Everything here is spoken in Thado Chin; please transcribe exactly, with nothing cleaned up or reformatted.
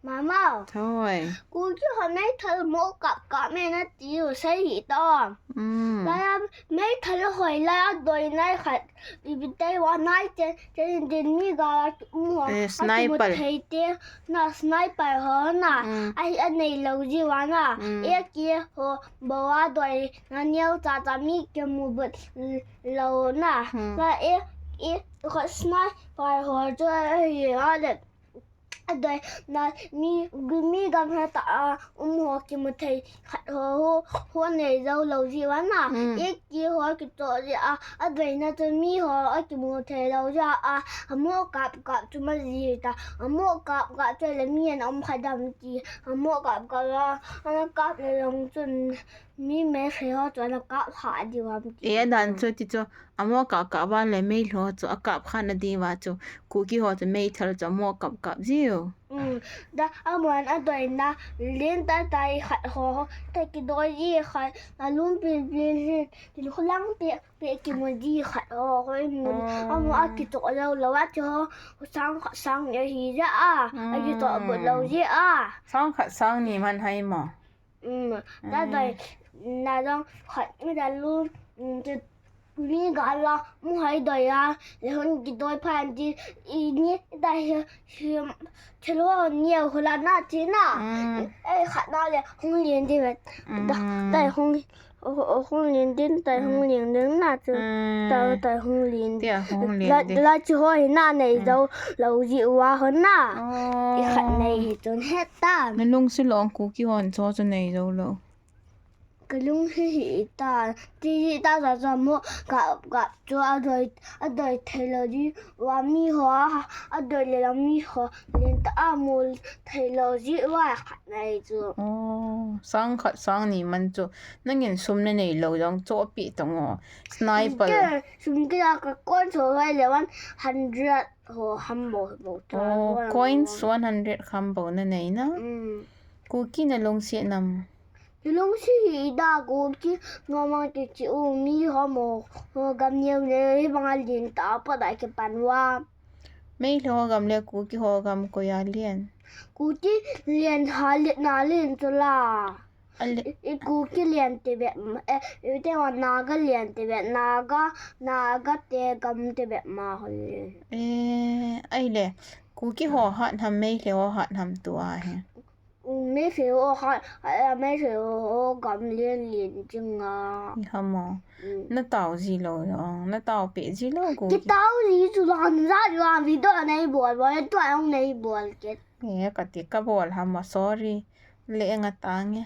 Mama. Thoi. Kuki ho meithal mo kap kap me nati u sei hih ta. Mm. Laiya meithal hoi laiya doi nai khat. Ipi tei wa nai te, te din mi ga la mu ho. Eh, a sniper. Kimu thei te, na sniper ho na. Mm. Ahi a nei lou ji wa na. Mm. Eki ho bo wa doi na neo cha cha mi kimu but lou na. Mm. La e, e, ko sniper ho chu ahi a le. Adoi na mi, mi gam heta a um ho kimu thei khat ho, ho, ho nei jou lou ji wa na. Mm. Eki ho kitoh ji a, adoi na chu mi ho a kimu thei lou ji a, a mo kap kap chu ma ji ta, a mo kap kap chu le mi an um kha dam ti, a mo kap kap a, ana kap le long chun mi meithal ho chu ana kap kha di wa ti. E, adan chu ti chu, a mo kap kap a le meilhou chu a kap kha na di wa chu, Kuki ho chu meithal chu a mo kap kap ji u. Mm, da aman adoi na, len ta tai khat ho, ta kidoi ji khat, a lum pil pil hin, tin khulang pe, pe kimu ji khat ho, hoi mun, oh, a mo a kitoh lou lou a chu ho, sang khat sang ni ahi ja a, a kitoh but lou ji a. Sang khat sang ni man hai mo. Mm, ta doi, na dong, khat, na da lu, mm, tu, mi ga la, mu hai doi a, le hon kidoi phan ti, i ni, ta hi, hi, thil ho ni a hula na ti na. Mm. Eh, khat na le, hung lien ti vet. Da, mm, ta hung, oh, oh, hung lien tin, ta hung lien tin na tu. Mm. Ta, ta hung lien. Tia hung lien la, ti. La chu ho hi na nei jou lou ji wa ho na. Oh. I khat nei hi chun het ta. Na lungset lou Kuki hon chu chu nei jou lou. Ka lungset hi ta, ti hi ta sa sa mo, ka, ka chu adoi, adoi thei lou ji wa mi ho, adoi le lou mi ho, len ta a mo thei lou ji wa khat nei chu. Oh, sang khat sang ni man chu. Nangin sum na nei lou jong chu pi tong o. Sniper. Ke, sum ke la ka coin so vai le one hundred ho ham bo bo chu. Oh, coins one hundred ham bo na nei na. Mm. Kuki na lungset nam. Lungset hi da Kuki, ngama ti chi u mi ho mo, ho gam neo ne, hi banga lien ta pa da ke pan wa. Meilhou gam le Kuki ho gam koi a lien? Kuki lien ha lien na lien chu la. Ale. I, i Kuki lien ti be, eh, i te wa Naga lien ti be, Naga, Naga te gam ti be ma ho lien. Eh, ai le. Kuki ho hat ham, Meilhei ho hat ham tua hi. Meilhei ho hat, a, Meilhei ho gam lien lien jing a. I ham o. Mm. Na tao ji lou, na tao pe ji lou Kuki. Ki tao ji chu la, na ja ju a video nei bol, bol, tua hung nei bol ke. Nge kati ka bol ham o, sorry. Le nga ta nge.